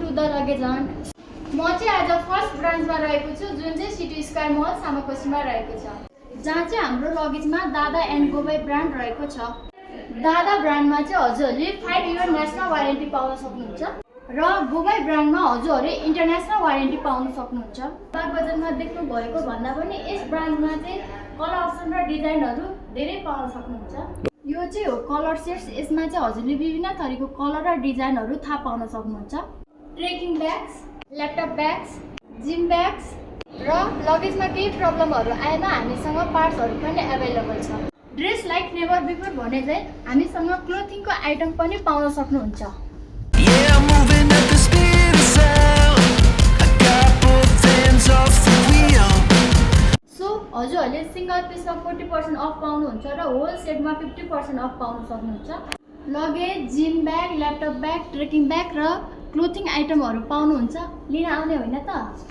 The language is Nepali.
To the luggage hunt. म चाहिँ आज फर्स्ट ब्रान्चमा रहेको छु जुन चाहिँ सिटी स्क्वायर मल सामाकोसीमा रहेको छ, जहाँ चाहिँ हाम्रो लगेजमा दादा एन्ड गोबाई ब्रान्ड रहेको छ। दादा ब्रान्डमा चाहिँ हजुरहरूले 5 इयर नेसनल वारेन्टी पाउन सक्नुहुन्छ र गोबाई ब्रान्डमा हजुरहरूले इन्टरनेसनल वारेन्टी पाउन सक्नुहुन्छ। बागबजारमा देख्नु भएको भन्दा पनि यस ब्रान्डमा चाहिँ कलर अप्सन र डिजाइनहरू धेरै पाउन सक्नुहुन्छ। यो चाहिँ हो कलर सेट्स। यसमा चाहिँ हजुरले विभिन्न थरीको कलर र डिजाइनहरू थाहा पाउन सक्नुहुन्छ। Trekking bags, laptop bags, gym bags र लगेजमा केही प्रब्लमहरू आएमा हामीसँग पार्ट्सहरू पनि एभाइलेबल छ। ड्रेस लाइक नेभर बिफोर भने चाहिँ हामीसँग क्लोथिङको आइटम पनि पाउन सक्नुहुन्छ। सो हजुरहरूले सिङ्गल पिसमा 40% अफ पाउनुहुन्छ र होल सेटमा 50% अफ पाउन सक्नुहुन्छ। Luggage, gym bag, laptop bag, trekking bag र क्लोथिङ आइटमहरू पाउनुहुन्छ। लिन आउने होइन त?